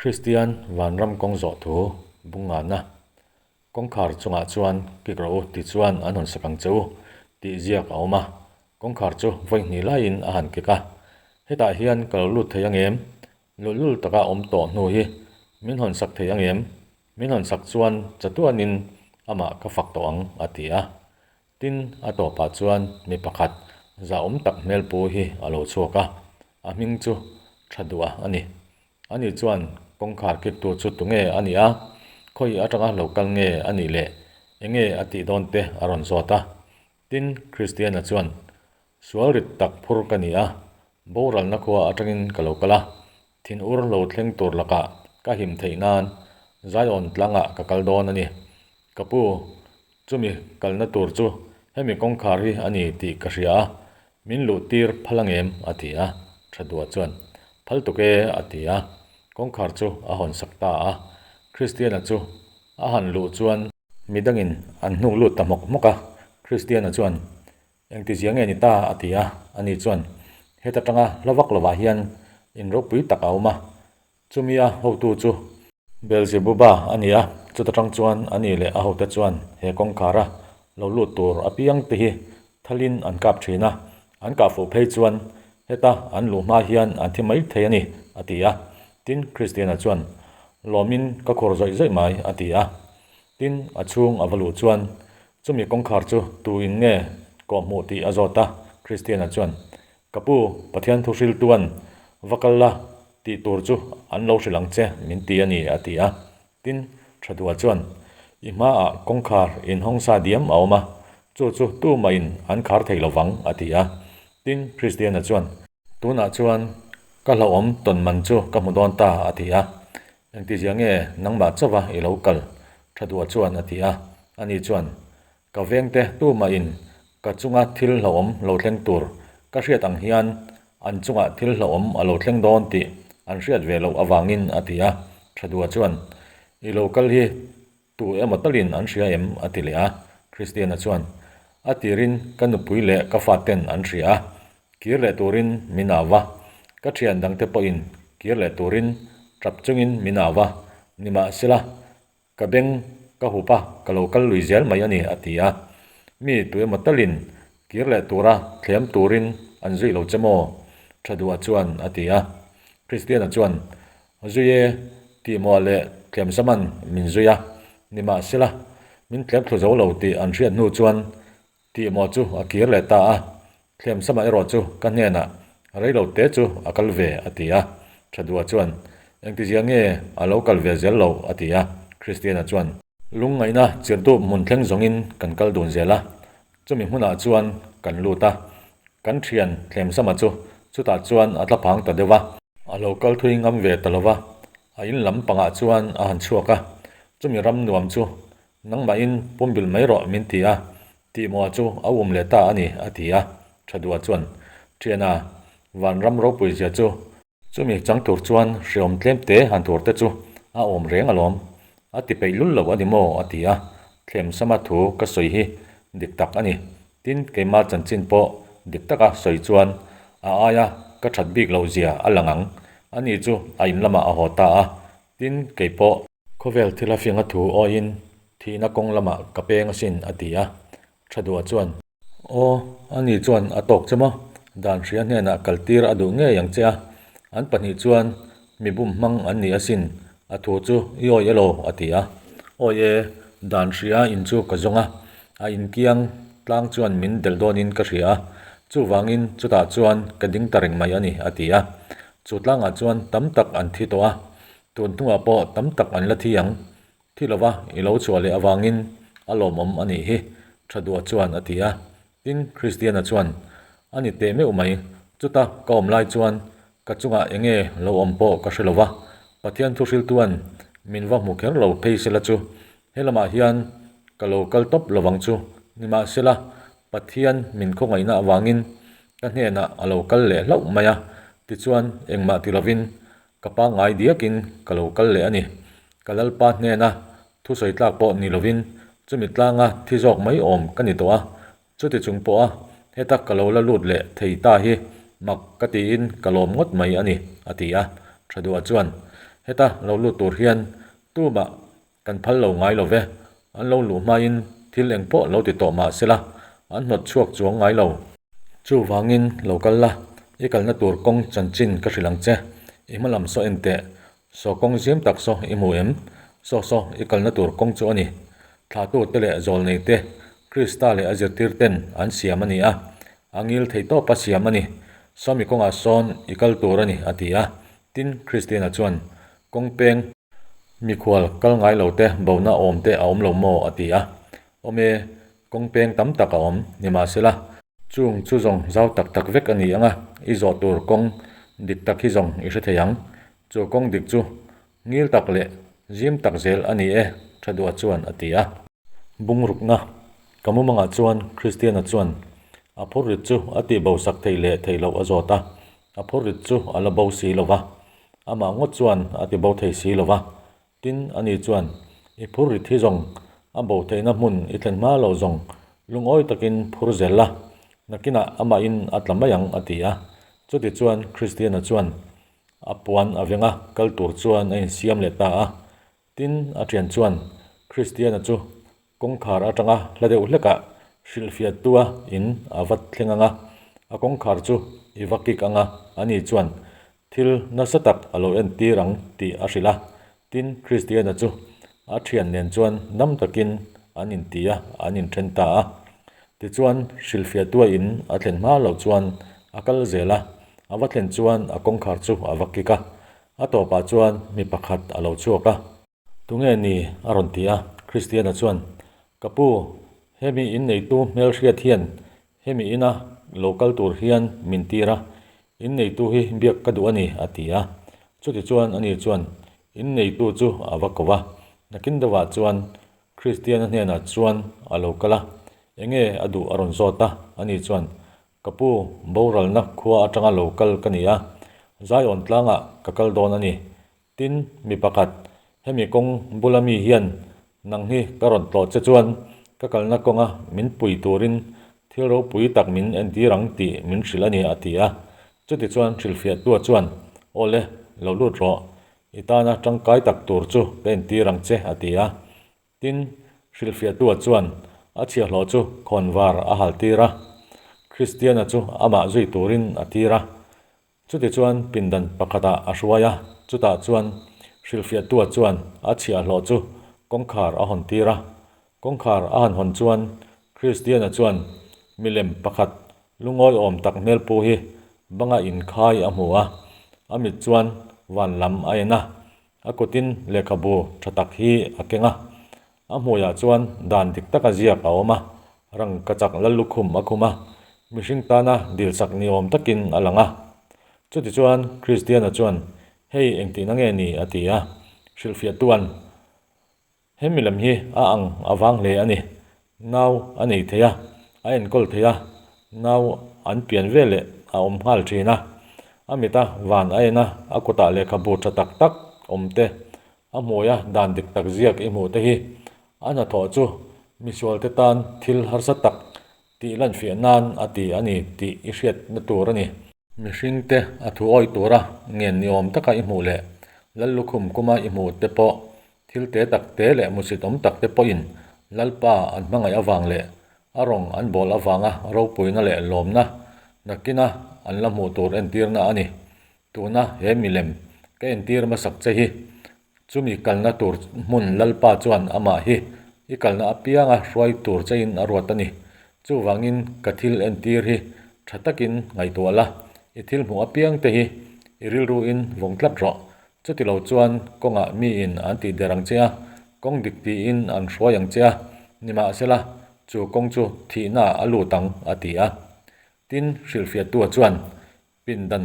Kristian vanram kawng zawh thu bung ngana kawngkhar chungah chuan kik rawh u tichuan an hawn sak ang che u tih ziak a awm a, kawngkhar chu vawi hnih laiin a han kik a. Hetah hian ka lo lut thei angem? Luhlul taka awm tawh hnu hi min hawn sak thei angem? Min hawn sak chuan chatuanin amah ka fak tawh ang a ti a. Tin, a tawpah chuan mi pakhat zahawm tak hmelpu hi a lo chhuak a, a hming chu tha duh a a ni. Ani chuan kawngkhar kiptu chu tunge a nih a, khawi atanga lo kal nge a nih leh enge a tih dawn te a rawn zawt a. Tin, Kristiana chuan, Sual rit tak phur ka ni a, boralna khua atangin ka lo kal a, thinur lo thleng tur lakah ka him theih nan Zion tlangah ka kal dawn a ni. Ka pu, chumi kalna tur chu hemi kawngkhar hi a ni tih ka hria a, min luh tir phal angem? a ti a, Thadua chuan, Phal tuk e, a ti a, kawngkhar chu a hawn sak ta a. Kristiana chu a han luh chuan midangin an hnuk lut ta hmawk hmawk a, Kristiana chuan, Engtizia nge ni ta? a ti a, ani chuan, Heta tanga hla vak lovah hian in ropui tak a awm a, Chumia hotu chu Beelzebuba a ni a, chuta tang chuan a ni leh a hote chuan he kawngkhara lo lut tur apiang te hi thalin an kap thin a, an kah fuh phei chuan heta an luh hma hian an thi mai thei a ni, a ti a. Tin, Kristiana chuan, Lawmin ka khur zawih zawih mai, a ti a. Tin, a chhung a va luh chuan chumi kawngkhar chu tu in nge kawhhmuh tih a zawt a, Kristiana chuan, Ka pu, Pathian thu hriltuan va kal la tih tur chu an lo hrilh ang che min ti a ni, a ti a. Tin, Thadua chuan, I hmaah kawngkhar inhawng sa diam a awm a, chu chu tumahin an khar thei lo vang, a ti a. Tin, Kristiana chuan, Tunah chuan ka hlauhawm tawn man chu ka hmu dawn ta, a ti a. Engtizia nge nangmah chauva i lo kal? Thadua chuan a ti a. Ani chuan, Ka vengte tumahin ka chunga thil hlauhawm lo thleng tur ka hriat ang hian an chungah thil hlauhawm a lo thleng dawn tih an hriat ve loh avangin a ti a. Thadua chuan, I lo kal hi tu emaw talin an hria em? a ti leh a. Christiana chuan, A tirin ka nupui leh ka faten an hria a, kir leh turin min au va, ka thian dangte pawhin kir leh turin tap chungin min au va, nimahsela Ka beng ka hup a, ka lo kal lui zel mai a ni, a ti a. Mi tu emaw talin kir leh tura thlem turin an zui lo che maw? Thaduah chuan a ti a. Kristiana chuan, Zui e, tihmawh leh thlem zaman min zui a, nimahsela min tlem thlu zo lo tih an hriat hnu chuan Tihmawh chu a kir leh ta a, Thlemsama erawh chu ka hnenah rei lo te chu a kal ve a ti a. Thadua chuan, Engtizia nge a lo kal ve zel lo a ti a. Christiana chuan, Lungngaihna chirtu hmun thleng zawngin kan kal dun zel a, chumi hmunah chuan kan lut a, kan thian Thlemsama chu chutah chuan a tla phang ta deuh a. A lo kal thui ngam ve ta lo va, a in lam pangah chuan a han chhuak a, chumi ram nuam chu Nangmahin pumbilh mai rawh min ti a, tihmawh chu a um leh ta a ni, a ti a. Thadua chuan, Thiana, vanram ropui zia chu. Chumi chang tur chuan hreawm tlem te han tur te chu a awm reng alawm, a ti peih lul lo a ni maw? a ti a. Thlemsama thu ka sawi hi dik tak a ni. Tin, keimah chanchin pawh dik taka sawi chuan a aia ka that bik loh zia a lang ang. Ani chu a in lamah a haw ta a, tin, kei pawh. Khawvel thil a fing a thu awiin thihna kawng lamah ka peng asin a ti a. Thadua chuan. Aw, ani chuan a tawk che maw? Dan hria hnenah kaltir a duh ngei ang che a. An pahnih chuan mi bum hmang an ni asin, a thu chu i awi elo a ti a. Awi e, dan hria in chu ka zawng a, a inkiang tlang chuan min delh dawnin ka hria a, chuvangin chutah chuan ka ding ta reng mai a ni a ti a. Chu tlangah chuan tam tak an thi tawh a, Tun hnuah pawh tam tak an la thi ang. Thi lova i lo chhuah leh avangin a lawmawm a nih hi, Thadua chuan a ti a. Tin, Kristiana chuan, A ni teh meuh mai, chuta ka awm lai chuan ka chungah eng nge lo awm pawh ka hre lova, Pathian thuhriltuan min va hmu kher lo phei sela chu he lamah hian ka lo kal tawp lovang chu. Nimahsela, Pathian min khawngaihna avangin ka hnenah a lo kal leh hlauh mai a, tichuan engmah ti lovin Ka pangngai diakin ka lo kal leh a ni. Ka Lalpa hnena thusawi tlak pawh ni lovin chumi tlanga thi zawk mai awm ka ni tawh a, chuti chung pawha heta ka lo la lut leh thei ta hi mak ka tiin ka lawm ngawt mai a ni, a ti a. Thaduah chuan, Heta lo lut tur hian tumah kan phal lo ngai lo ve, an lo luh hmain thil eng pawh lo ti tawh mah sela an hnawt chhuak chuang ngai lo. Chuvangin lo kal la, i kalna tur kawng chanchin ka hrilh ang che, i hma lam saw en teh, saw kawng zim tak saw i hmu em? Saw saw i kalna tur kawng chu a ni. Thlahtute leh zawlneite, Krista leh a zirtirten an siam a ni a, a ngil thei tawpa siam a ni. Sawmi kawngah sawn i kal tur a ni, a ti a. Tin, Kristiana chuan, Kawng peng, mikhual kal ngai lo te, bona awm te a awm lo maw? a ti a. Awm e, kawng peng tam tak a awm, nimahsela, chung chu zawng zau tak tak vek a ni ang a, i zawh tur kawng dik tak hi zawng i hre thei ang. Chu kawng dik chu ngil tak leh zim tak zel a ni e, Thaduah chuan a ti a. Bungrukna ka mumangah chuan Kristiana chuan a phurrit chu a tihbosak theih leh theih loh a zawt a, a phurrit chu a la bo si lo va, amah ngawt chuan a tibo thei si lo va. Tin, ani chuan, I phurrit hi zawng a bo theihna hmun i thlen hma lo zawng lungawi takin phur zel la, nakinah amahin a tla mai ang, a ti a. Chutichuan Kristiana chuan a puan a veng a, kal tur chuan a insiam leh ta a. Tin, a thian chuan Kristiana chu Kawngkhar atanga hla deuh hlekah hrilhfiahtua in a va thleng ang a, a kawngkhar chu i va kik ang a, ani chuan thil nasa tak a lo entir ang tih a hrilh a. Tin, Kristiana chu a thian nen chuan dam takin an inti a, an inthen ta a. Tichuan, hrilhfiahtua in a thlen hma loh chuan a kal zel a, a va thlen chuan a kawngkhar chu a va kik a, a tawpah chuan mi pakhat a lo chhuak a. Tunge ni? a rawn ti a. Kristiana chuan, Ka pu, hemi inneitu hmelhriat hian hemi ina lo kal tur hian min tir a, inneitu hi biak ka duh a ni, a ti a. Chutichuan ani chuan inneitu chu a va ko va. Nakin deuhah chuan Kristiana hnenah chuan a lo kal a, Enge a duh a rawn zawt a, ani chuan, Ka pu, boralna khua atanga lo kal ka ni a, Zion tlangah ka kal dawn a ni. Tin, mi pakhat, hemi kawng bula mi hian nang hi ka rawn tlawh che chuan ka kalna kawnga min pui turin thil ropui tak min entir ang tih min hrilh a ni, a ti a. Chutichuan hrilhfiahtua chuan, Aw le, lo lut rawh, i tana tangkai tak tur chu ka entir ang che, a ti a. Tin, hrilhfiahtua chuan a chhiahhlawh chu khawnvar a haltir a, Kristiana chu amah zui turin a tir a. Chutichuan pindan pakhatah a hruai a, chutah chuan hrilhfiahtua chuan a chhiahhlawh chu kawngkhar a hawn tir a. Kawngkhar a han hawn chuan Kristiana chuan milem pakhat lungawi awm tak hmelpu hi banga inkhai a hmu a, a mit chuan van lam a en a, a kutin lehkhabu tha tak hi a keng a. A hmuiah chuan dan dik taka ziak a awm a, rangkachak lallukhum a khum a, mihring tana dilsak ni awm takin a lang a. Chutichuan Kristiana chuan, Hei engtihna nge ni? a ti a. Hrilhfiahtuan, He milem hi a ang a vang hle a ni. Nau a nei thei a, a enkawl thei a, nau an pian veleh a awm nghal thin a. A mita van a en a, a kutah lehkhabu tha tak tak awm te A hmuia dan dik tak ziak i hmuh te hi a hnathawh chu misualte tan thil harsa tak tih lanfiah nan a ti a ni tih i hriatna tur a ni. Mihringte a thu awih tura ngen ni awm taka i hmuh leh Lallukhum kuma i hmuh te pawh thil te tak te leh musit awm tak te pawhin Lalpa an hmangaih avang leh a rawng an bawl avanga ropuina leh lawmna nakina an la hmuh tur entirna a ni. Tuna he milem ka entir hmasak che hi chumi kalna tur hmun Lalpa chuan amah hi i kalna apianga hruai tur chein a ruat a ni. Chuvangin ka thil entir hi tha takin ngaihtuah la, i thil hmuh apiang te hi i rilruin vawng tlat rawh. Chutilo chuan kawngah miin an tih der ang che a, kawng dik tiin an hruai ang che a, nimahsela chu kawng chu thihnaah a lut ang, a ti a. Tin, hrilhfiahtua chuan Pindan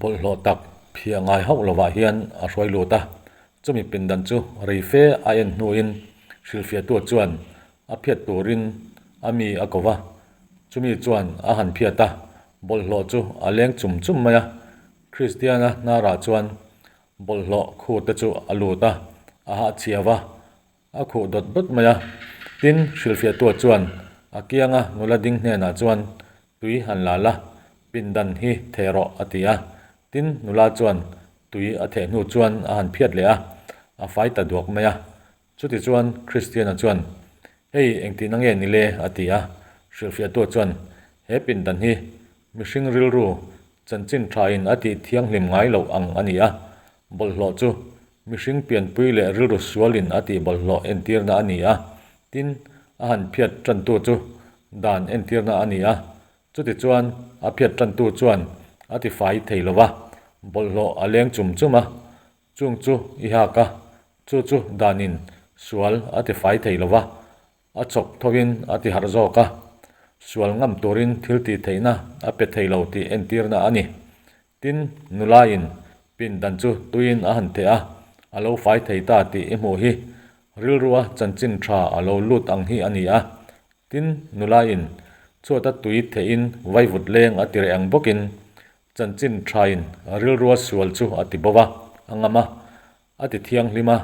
bawlhhlawh tak phiah ngai hauh lovah hian a hruai lut a, chumi pindan chu rei fe a en hnuin hrilhfiahtu chuan a phiat turin a mi a ko va, chumi chuan a han phiat a, bawlhhlawh chu a leng chum chum mai a, Kristiana hnarah chuan bawlhhlawh khu te chu a lut a, a hahchhiau va. A khuh dawt dawt mai a, tin, hrilhfiahtua chuan a kianga nula ding hnenah chuan tui han la la, pindan hi theh rawh a ti a. Tin, nula chuan Tui a theh hnu chuan a han phiat leh a, a fai ta duak mai a. Chutichuan Kristiana chuan, Hei engtihna nge ni le? a ti a. Hrilhfiahtua chuan, He pindan hi mihring rilru chanchin thain a tih thianghlim ngai loh ang a ni a, bawlhhlawh chu mihring pianpui leh rilru sualin a tih bawlhhlawh entirna a ni a, tin, a han phiat tantu chu dan entirna a ni a. Chutichuan a phiat tantu chuan a tifai thei lo va, bawlhhlawh a leng chum chum a, chung chu i hak a, chu chu danin sual a tifai thei lo va, a chawk thovin a ti harh zawk a, sual ngam turin thil tih theihna a pe thei lo tih entirna a ni. Tin, nulain pindan chu tuiin a han theh a, a lo fai thei ta tih i hmuh hi rilrua chanchin tha a lo lut ang hi a ni a. Tin, nulain chhuata tui thehin vaivut leng a ti reh ang bawkin chanchin thain rilrua sual chu a ti bo a, a ngam a, a ti thianghlim a,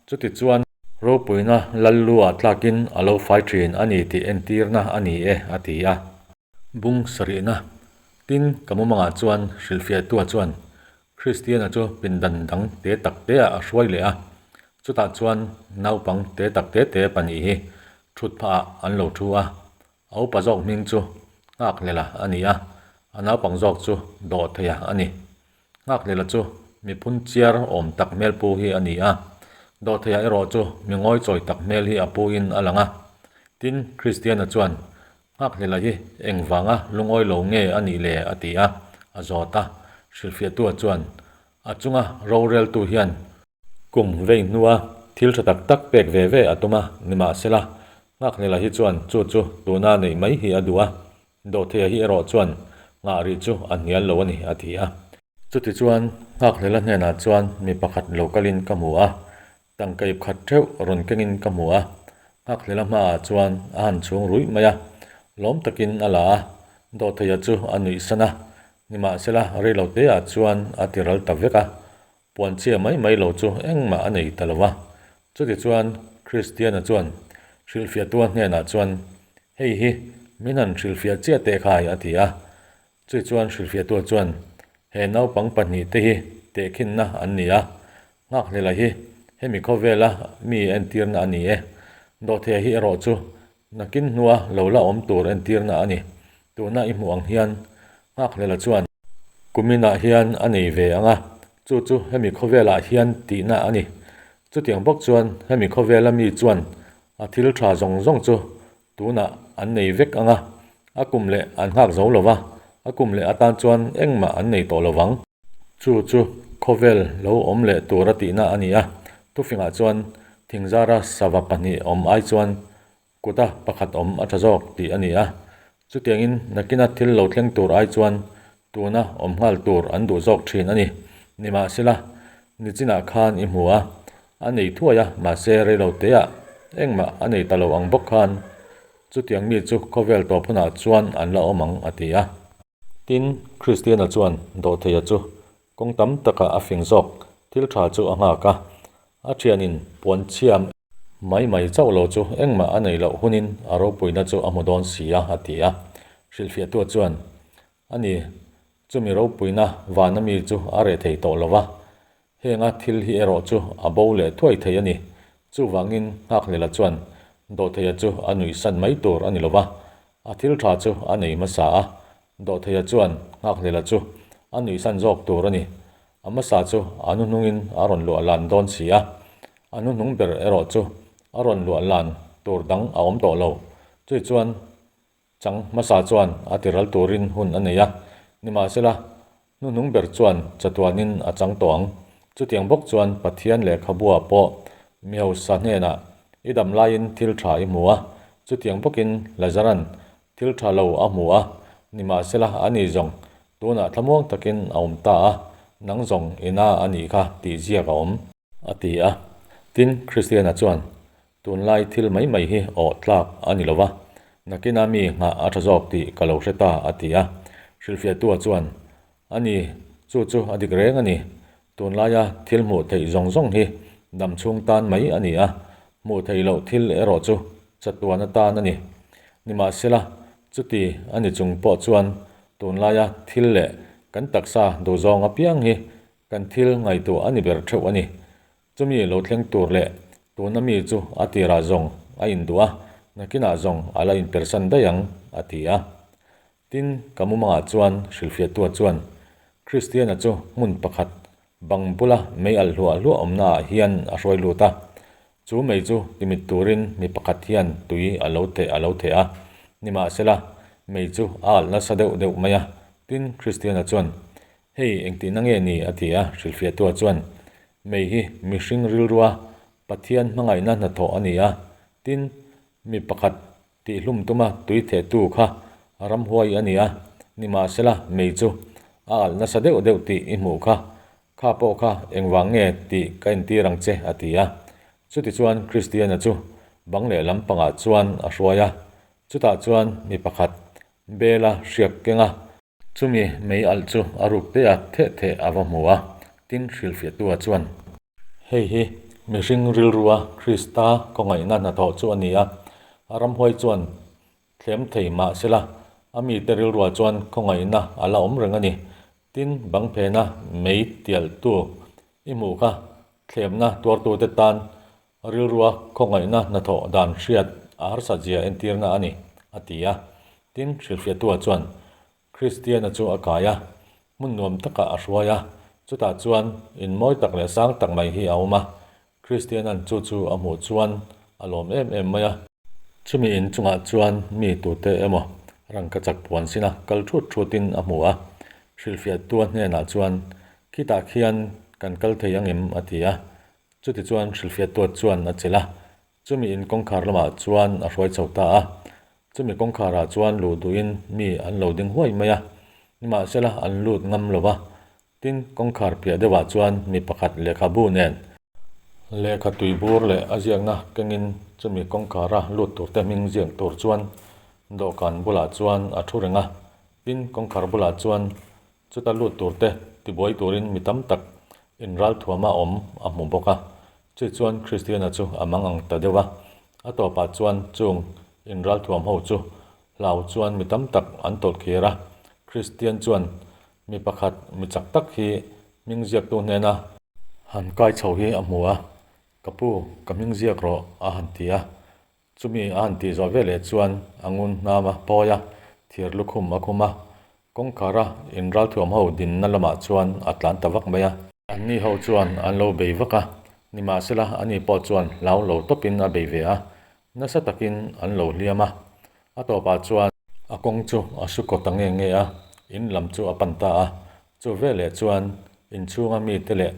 chutichuan ropuina Lallua tlakin a lo fai thin a ni tih entirna a ni e, a ti a. Bung sarihna, Tin, ka mumangah chuan hrilhfiahtua chuan Kristiana chu pindan dang te tak teah a hruai leh a, chutah chuan naupang te tak te te pahnih hi thut phahah an lo thu a, A upa zawk hming chu Nghakhlelha a ni a, a naupang zawk chu Dawhtheia a ni. Nghakhlelha chu mi phunchiar awm tak hmel pu hi a ni a, Dawhtheia erawh chu mi ngawichawi tak hmel hi a pu in a lang a. Tin, Kristiana chuan, Nghakhlelha hi engvanga lungawi lo nge a nih le? a ti a, a zawt a. Hrilhfiahtua chuan, A chunga roreltu hian Kum vei hnua thil tha tak tak pek ve ve a tum a, nimahsela, Nghakhnela hi chuan chu chu tuna neih mai hi a duh a, Dawhtheia hi erawh chuan nghah rih chu a hnial lo a ni, a ti a. Chutichuan, Nghakhnela hnenah chuan mi pakhat lo kalin ka hmu a, tangka ip khat theuh rawn kengin ka hmu a, Nghakhnela hmaah chuan a han chhung ruih mai a, lawm takin a la a, Dawhtheia chu a nuih san a, nimahsela reiloteah chuan a ti ral ta vek a, Puanchhia mai mai lo chu engmah a nei ta lo va. Chutichuan Kristiana chuan hrilhfiahtua hnenah chuan, Hei hi min han hrilhfiah chiah teh khai, a ti a. Chutichuan hrilhfiahtua chuan, He naupang pahnihte hi tehkhinna an ni a, Nghakhlelha hi hemi khawvela mi entirna a ni e. Dawhthei hi erawh chu nakin hnua lo la awm tur entirna a ni. Tuna i hmuh ang hian Nghakhlelha chuan kuminah hian a nei ve ang a, chu chu hemi khawvelah hian tihna a ni. Chutiang bawk chuan hemi khawvela mi chuan a thil tha zawng zawng chu tunah an nei vek ang a, a kum leh an nghak zo lo va, a kum leh atan chuan engmah an nei tawh lo vang. Chu chu khawvel lo awm leh tur a tihna a ni a, thufingah chuan thingzara sava pahnih awm ai chuan Kuta pakhat awm a tha zawk tih a ni a, chutiangin nakina thil lo thleng tur ai chuan tuna awm nghal tur an duh zawk thin a ni. Nimahsela, nichinah khan i hmu a, a nei thuai a, mahse reilo teah engmah a nei ta lo ang bawk khan chutiang mi chu khawvel tawp hunah chuan an la awm ang a ti a. Tin, Kristiana chuan dawhtheia chu kawng tam takah a fing zawk thil tha chu a nghak a, a thianin puan chhia mai mai chauh lo chu engmah a neih loh hunin a ropuina chu a hmu dawn si a, a ti a. Hrilhfiahtua chuan, A ni, chumi ropuina vana mi chu a reh thei tawh lo va, Henga thil hi erawh chu a bo leh thuai thei a ni. Chuvangin Nghakhlelha chuan Dawhtheia chu a nuihsan mai tur a ni lo va, a thil tha chu a nei hmasa a. Dawhtheia chuan Nghakhlelha chu a nuihsan zawk tur a ni. A hmasa chu a hnuhnungin a rawn luah lan dawn si a, a hnuhnung ber erawh chu a rawn luah lan tur dang a awm tawh lo. Chui chuan Chang hmasa chuan a tiral turin hun a nei a, nimahsela hnuhnung ber chuan chatuanin a chang tawh ang. Chutiang bawk chuan Pathian lehkhabuah pawh mi hausa hnenah i dam laiin thil tha i hmu a, chutiang bawkin Lazaran thil tha lo a hmu a, nimahsela ani zawng tunah thlamuang takin a awm ta a, nang zawng ina a nih kha tih ziak a awm. A ti a. Tin, Kristiana chuan, Tunlai thil mai mai hi awh tlak a ni lo va, nakina mi nghah a tha zawk tih ka lo hre ta, a ti a. Hrilhfiahtua chuan, A ni, chu chu a dik reng a ni. Tunlaia thil hmuh theih zawng zawng hi dam chhung tan mai a ni a, hmuh theih loh thil erawh chu chatuan atan a ni. Nimahsela, chuti a ni chung pawh chuan tunlaia thil leh kan taksa duhzawng apiang hi. Kan thil ngaihtuah a ni ber theuh a ni. Chumi lo thleng tur leh tuna mi chu a tirah zawng a induh a, nakinah zawng a la inpersan daih ang, a ti a. Tin, ka mumangah chuan hrilhfiahtua chuan Kristiana chu hmun pakhat bang bula mei alh hluah hluah awmnaah hian a hruai lut a. Chu mei chu timit turin mi pakhat hian tui a lo theh a lo theh a. Nimahsela, mei chu a alh nasa deuh deuh mai a. Tin, Kristiana chuan, Hei engtihna nge ni? a ti a, hrilhfiahtua chuan, Mei hi mihring rilrua Pathian hmangaihna hnathawh a ni a, tin, mi pakhat tihlum tuma tui thehtu kha ramhuai a ni a, nimahsela mei chu a alh nasa deuh deuh tih i hmuh kha, kha pawh kha engvang nge tih ka entir ang che, a ti a. Chutichuan Kristiana chu bang lehlam pangah chuan a hruai a, chutah chuan mi pakhat Bela hriak keng a, Chumi mei alh chu a ruk te a theh theh a va hmu a, tin hrilhfiahtua chuan. Hei hi mihring rilrua Krista khawngaihna hnathawh chu a ni a, a ramhuai chuan thlem thei mah sela, a mite rilruah chuan khawngaihna a la awm reng a ni. Tin, bang phena mei tialhtu i hmuh kha thlemna tuartute tan Rilrua khawngaihna hnathawh dan hriat a harsatzia entirna a ni, a ti a. Tin, hrilhfiahtua chuan Kristiana chu a kai a, hmun nuam takah a hruai a, chutah chuan in mawi tak leh sang tak mai hi a awm a. Kristiana'n chu chu a hmuh chuan a lawm em em mai a. Chumi in chungah chuan mi tute emaw rangkachak puan sina kal thut thutin a hmu a. Hrilhfiahtua hnenah chuan, Khitah khian kan kal thei angem? a ti a. Chutichuan hrilhfiahtuat chuan a chelh a, chumi in kawngkhar lamah chuan a hruai chho ta a. Chumi kawngkharah chuan luh duhin mi an lo ding huai mai a, nimahsela an lut ngam lo va. Tin, kawngkhar piah deuhah chuan mi pakhat lehkhabu nen, lehkha tui bur leh a ziakna kengin chumi kawngkhara lut turte hming ziak tur chuan dawhkan bulah chuan a thu reng a. Tin, kawngkhar bulah chuan Chuta lut turte tibuai turin mi tam tak inralthuama awm a hmu bawk a. Chu chuan Kristiana chu a mang ang ta deuh a. A tawpah chuan chung inralthuam ho chu hlau chuan mi tam tak an tawlh khir a. Kristian chuan mi pakhat mi chak tak hi hming ziaktu hnena han kai chho hi a hmu a, Ka pu, ka hming ziak rawh a han ti a. Chumi a han tih zawh veleh chuan a ngun hnam a pawi a, thir lukhum a khum a, kawngkhara inralthuam ho dinna lamah chuan a tlan ta vak mai a. Anni ho chuan an lo bei vak a, nimahsela ani pawh chuan hlau lo tawpin a bei ve a, nasa takin an lo hliam a. A tawpah chuan a kawng chu a su kaw ta nge nge a, in lam chu a pan ta a. Chu veleh chuan inchhunga mite leh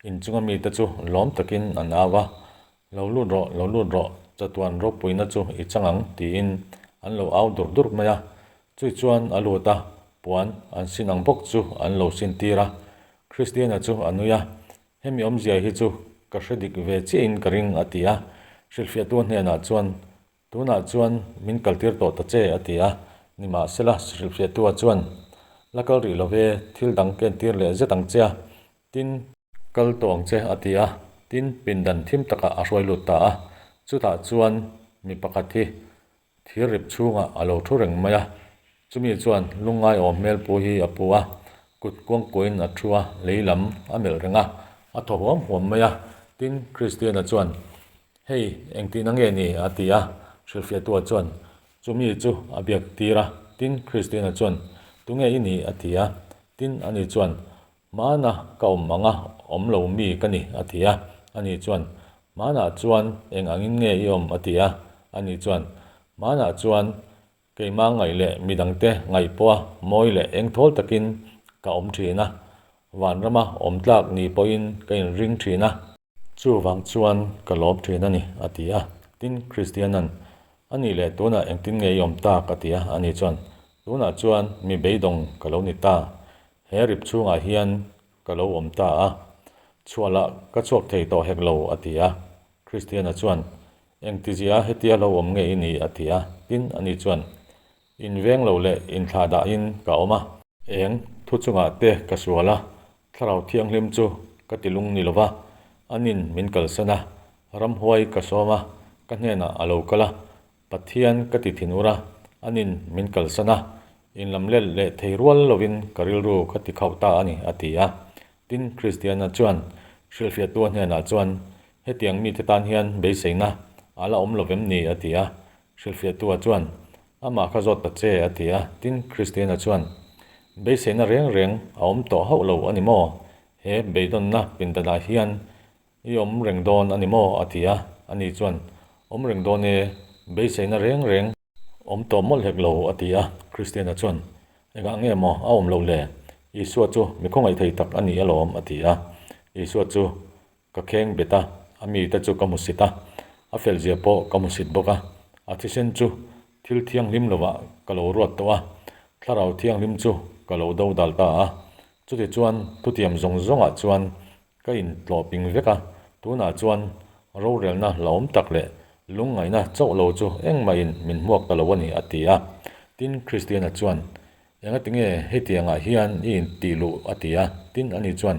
inchunga mite chu lawm takin an au a, Lo lut rawh, lo lut rawh, chatuan ropuina chu i chang ang, tiin an lo au dur dur mai a. Chui chuan a lut a, puan an sin ang bawk chu an lo sin tir a. Kristiana chu a nui a, Hemi awmzia hi chu ka hre dik ve chiahin ka ring, a ti a. Hrilhfiahtu hnenah chuan, Tunah chuan min kaltir tawh ta che, a ti a. Nimahsela, hrilhfiahtua chuan, La kal rih lo ve, thil dang ka entir leh zet ang che a. Tin, kal tawh ang che, a ti a. Tin, pindan thim takah a hruai lut ta a. Chutah chuan mi pakhat hi thir rip chhungah a lo thu reng mai a. Chumi chuan lungngai awm hmel pu hi a pu a, kut kuangkuahin a thu a, lei lam a melh reng a, a thaw huam huam mai a. Tin, Kristiana chuan, Hei, engtihna nge ni? a ti a. Hrilhfiahtua chuan chumi chu a biak tir a. Tin, Kristiana chuan, Tunge i ni? a ti a. Tin, ani chuan, Hmana ka awm ang a, awm lo mi ka ni, a ti a. Ani chuan, Hmanah chuan eng angin nge i awm? a ti a. Ani chuan, Hmanah chuan Keimah ngaih leh midangte ngaih pawha mawi leh engthawl takin ka awm thin a, vanrama awm tlak ni pawhin ka inring thin a. Chuvang chuan ka lawm thin a ni, a ti a. Tin, Kristiana'n, A nih leh tunah engtin nge i awm tak? a ti a. Ani chuan, Tunah chuan mi beidawng ka lo ni ta. He rip chhungah hian ka lo awm ta a, chhuah lah ka chhuak thei tawh hek lo, a ti a. Kristiana chuan, Engtizia hetia lo awm nge i ni? a ti a. Tin, ani chuan, Inveng lo leh inthlah dahin ka awm a. Eng thu chungah te ka sual a, Thlarau Thianghlim chu ka ti lung ni lova, anin min kalsan a, ramhuai ka sawm a, ka hnenah a lo kal a, Pathian ka ti thinur a, anin min kalsan a, inlam let leh thei rual lovin ka rilru ka ti khauh ta a ni, a ti a. Tin, Kristiana chuan hrilhfiahtua hnenah chuan, Hetiang mite tan hian beiseina a la awm lo vem ni? a ti a. Hrilhfiahtua chuan, Amah kha zawt ta che, a ti a. Tin, Kristiana chuan, Beiseina reng reng a awm tawh hauh lo a ni maw? He beidawnna pindanah hian i awm reng dawn a ni maw? a ti a. Ani chuan, Awm reng dawn e, beiseina reng reng awm tawh mawlh hek lo, a ti a. Kristiana chuan, Engah nge maw a awm loh le? Isua chu mi khawngaih thei tak a ni alawm, a ti a. Isua chu Ka kheng bet a, a mite chu ka hmusit a, a felzia pawh ka hmusit bawk a. A thisen chu thil thianghlim lovah ka lo ruat tawh a, thlarau thianghlim chu ka lo do dal ta a. Chutichuan thutiam zawng zawngah chuan ka intlawh ping vek a, tunah chuan rorelna hlauhawm tak leh lungngaihna chauh lo chu engmahin min hmuak ta lo a ni, a ti a. Tin, Kristiana chuan, Engati nge hetiangah hian i intih luh? a ti a. Tin, ani chuan,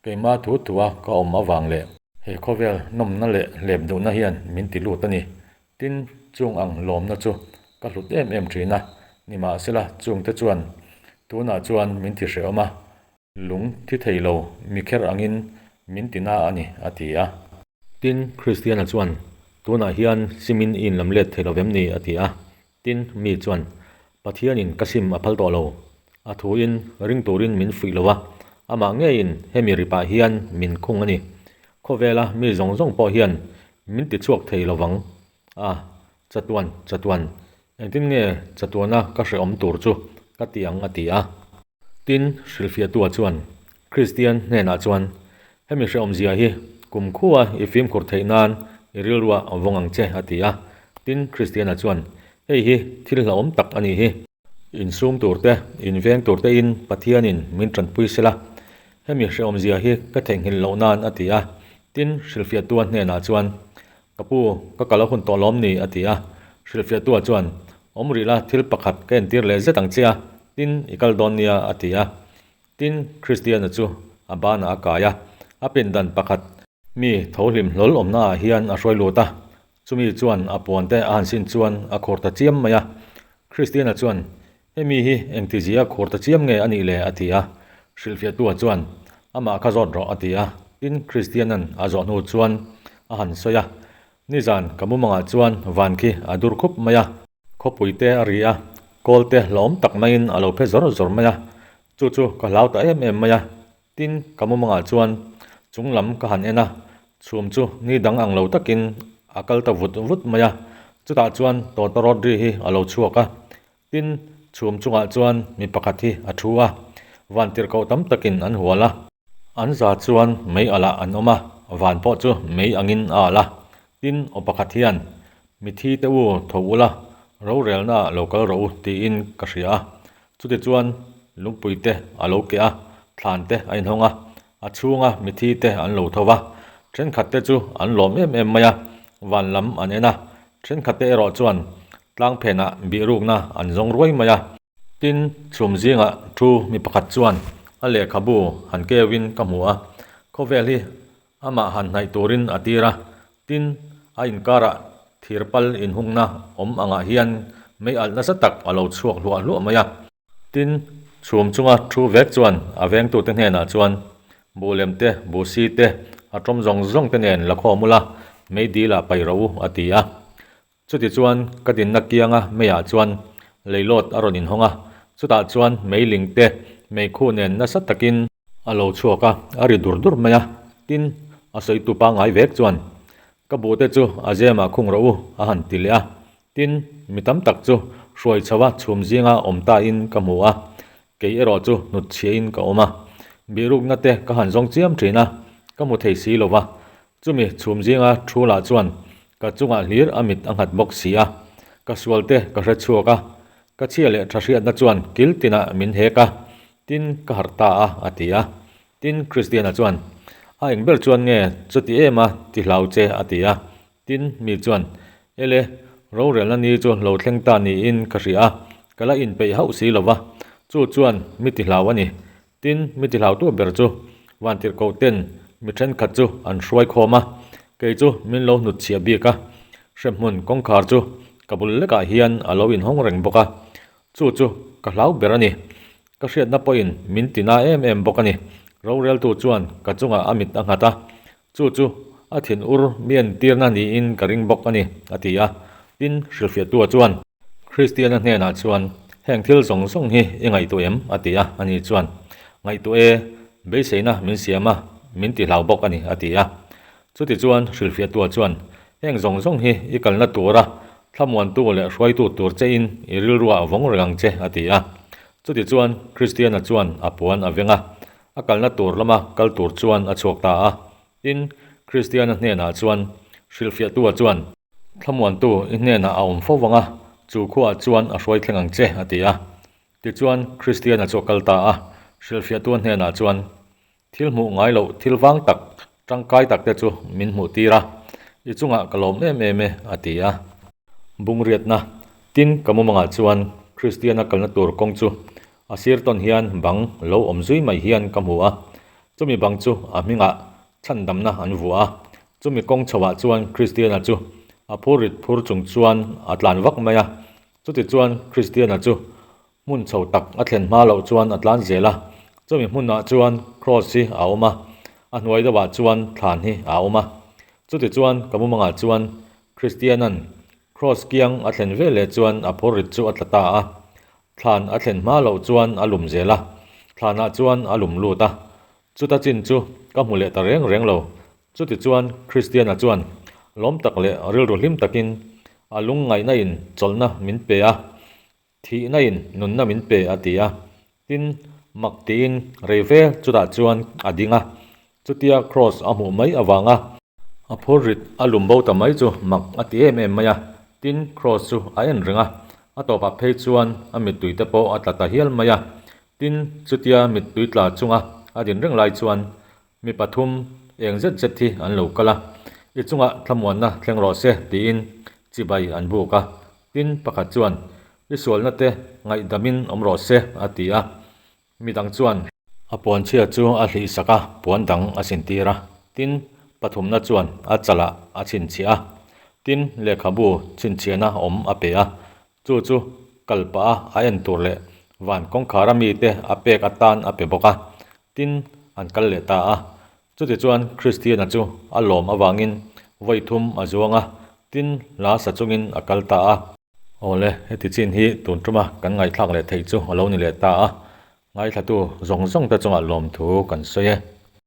Keimah thu thua ka awm avang leh he khawvel nawmna leh hlep duhna hian min ti lut a ni. Tin, chung ang lawmna chu ka hlut em em thin a, nimahsela chungte chuan tunah chuan min ti hrehawm a, lung thi thei lo mi kher angin min ti na a ni, a ti a. Tin, Kristiana chuan, Tunah hian simin i inlam let thei lo vem ni? a ti a. Tin, mi chuan, Pathianin ka sim a phal tawh lo. A thuin ring turin min fuih lo a, amah ngeiin hemi ripah hian min khung a ni. Khawvela mi zawng zawng pawh hian min tichhuak thei lo vang. A, chatuan, chatuan, engtin nge chatuana ka hrehawm tur chu ka ti ang a ti a. Tin, hrilhfiahtua chuan Kristian hnenah chuan, Hemi hrehawmzia hi kum khua i fimkhur theih nan i rilruah vawng ang che, a ti a. Tin, Kristiana chuan, Hei hi thil hlauhawm tak a nih hi. Insum tur te, inveng tur tein Pathianin min tanpui sela, hemi hrehawmzia hi ka theihnghilh loh nan, a ti a. Tin, hrilhfiahtua hnenah chuan, Ka pu, ka kal a hun tawh lawm ni? a ti a. Hrilhfiahtua chuan, Awm rih la, thil pakhat ka entir leh zet ang che a, tin, i kal dawn nia, a ti a. Tin, Kristiana chu a banah a kai a, a pindan pakhat mi tho hlim hlawl awmnaah hian a hruai lut a. Chumi chuan a puante a han sin chuan a khur ta chiam mai a. Kristiana chuan, Hemi hi engtizia khur ta chiam nge a nih le? a ti a. Hrilhfiahtua chuan, Amah kha zawt rawh, a ti a. Tin, Kristiana'n a zawh hnu chuan a han sawi a, Nizan ka mumangah chuan van khi a dur khup mai a. Khawpui te a ri a, kawl te hlawm tak maiin a lo phe zawr zawr mai a. Chu chu ka hlau ta em em mai a. Tin, ka mumangah chuan chung lam ka han en a, chhum chu ni dang ang lo takin a kal ta vut vut mai a. Chutah chuan tawtawrawt ri hi a lo chhuak a. Tin, chhum chungah chuan mi pakhat hi a thu a, vantirhkoh tam takin an hual a. An za chuan mei alh ah an awm a, van pawh chu mei angin a alh a. Tin, aw pakhat hian, Mithi te u tho ula, rorelna ah lo kal rawh u tiin ka hria a. Chutichuan lungpui te a lo keh a, thlan te a inhawng a, a chhunga mithi te an lo tho va. Thenkhat te chu an lawm em em mai a, van lam an en a, thenkhat te erawh chuan tlang phenah bihrukna an zawng ruai mai a. Tin, chhum zingah thu mi pakhat chuan a lehkhabu han keuin ka hmu a, khawvel hi amah han hnaih turin a tir a. Tin, a inkarah thir pal inhungna awm angah hian mei alh nasa tak a lo chhuak hluah hluah mai a. Tin, chhum chunga thu vek chuan a vengtute hnenah chuan buh lem te, buh si te, a tawm zawng zawng te nen la khawm ula, mei dilah paih rawh u, a ti a. Chutichuan ka dinna kianga meiah chuan leilawt a rawn inhawng a, chutah chuan meiling te meikhu nen nasa takin a lo chhuak a, a ri dur dur mai a. Tin, a sawitu pangngai vek chuan, Ka buhte chu a zemah khung rawh u, a han ti leh a. Tin, mi tam tak chu hruai chho a chhum zinga awm tain ka hmu a, kei erawh chu hnut chhiain ka awm a. Bihrukna te ka han zawng chiam thin a, ka hmu thei si lo va. Chumi chhum zinga thu lah chuan ka chungah hlir a mit a nghat bawk si a, ka sual te ka hre chhuak a, ka chhia leh tha hriatna chuan kil tinah min hek a, tin ka harh ta a, a ti a. Tin, Kristiana chuan, A eng ber chuan nge chuti em a ti hlau che? a ti a. Tin, mi chuan, Ele, rorelna ni chu lo thleng ta niin ka hria a, ka la inpeih hauh si lo va, chu chuan mi ti hlau a ni. Tin, mi ti hlautu ber chu Vantirhkoh ten mi thenkhat chu an hruai khawm a, kei chu min lo hnut chhiah bik a, hremhmun kawngkhar chu ka bul lekah hian a lo inhawng reng bawk a, chu chu ka hlau ber a ni. Ka hriatna pawhin min ti na em em bawk a ni. Roreltu chuan ka chungah a mit a nghat a, chu chu a thinur mi entirna niin ka ring bawk a ni, a ti a. Tin, hrilhfiahtua chuan. Kristiana hnenah chuan, Heng thil zawng zawng hi i ngaihtuah em? a ti a. Ani chuan, Ngaihtuah e, beiseina min siam a, min ti hlau bawk a ni, a ti a. Chutichuan hrilhfiahtua chuan, Heng zawng zawng hi i kalna tura thlamuantu leh hruaitu tur chein i rilruah vawng reng ang che, a ti a. Chutichuan Kristiana chuan a puan a veng a, a kalna tur lama kal tur chuan a chhuak ta a. Tin, Kristiana hnenah chuan hrilhfiahtua chuan, Thlamuantu i hnenah a awm fo vang a, chu khuaah chuan a hruai thleng ang che, a ti a. Tichuan Kristiana chu a kal ta a, hrilhfiahtua hnenah chuan, Thil hmuh ngai loh thil vang tak, tangkai tak te chu min hmuh tir a, i chungah ka lawm em em e, a ti a. Bungriatna, Tin, ka mumangah chuan Kristiana kalna tur kawng chu a sir tawn hian bang lo awm zui mai hian ka hmu a, chumi bang chu a hmingah chhandamna an vuah a, chumi kawng chhoah chuan Kristiana chu a phur rit phur chung chuan a tlan vak mai a, chutichuan Kristiana chu Hmun chho tak a thlen hma loh chuan a tlan zel a, chumi hmunah chuan Kraws hi a awm a, a hnuai deuhah chuan thlan hi a awm a. Chutichuan ka mumangah chuan Kristianan Kraws kiang a thlen veleh chuan a phurrit chu a tla ta a, thlan a thlen hma loh chuan a lum zel a, thlanah chuan a lum lut a. Chuta chin chu ka hmu leh ta reng reng lo. Chutichuan Kristiana chuan lawm tak leh rilru hlim takin a lungngaihna in chawlhna min pe a, Thihna in nunna min pe a ti a, tin, mak tiin rei ve chutah chuan a ding a, chutia Kraws a hmuh mai avanga a phur rit a lum bo ta mai chu mak a ti em em mai a, tin, Kraws chu a en reng a, a tawpah phei chuan a mittui te pawh a tla ta hial mai a, tin, chutia mittui tla chunga a din reng lai chuan Mi pathum eng zet zet hi an lo kal a, i chungah thlamuanna thleng rawh se tiin chibai an buk a. Tin, pakhat chuan, I sualna te ngaihdamin awm rawh se a ti a. Mi dang chuan. A puanchhia chu a hlihsak a, puan dang a sintir a. Tin, pathumna chuan a chalah a chhinchhiah a. Tin, lehkhabu chhinchhiahna awm a pe a. Chu chu kal pah a a en tur leh van kawngkhar a mite a pek atan a pe bawk a, tin an kal leh ta a. Chutichuan Kristiana chu a lawm avangin vawi thum a zuang a, tin hla sa chungin a kal ta a. Awle, heti chin hi tun tuma kan ngaihthlak leh theih chu a lo ni leh ta a, ngaithlatu zawng zawng te chungah lawmthu kan sawi e.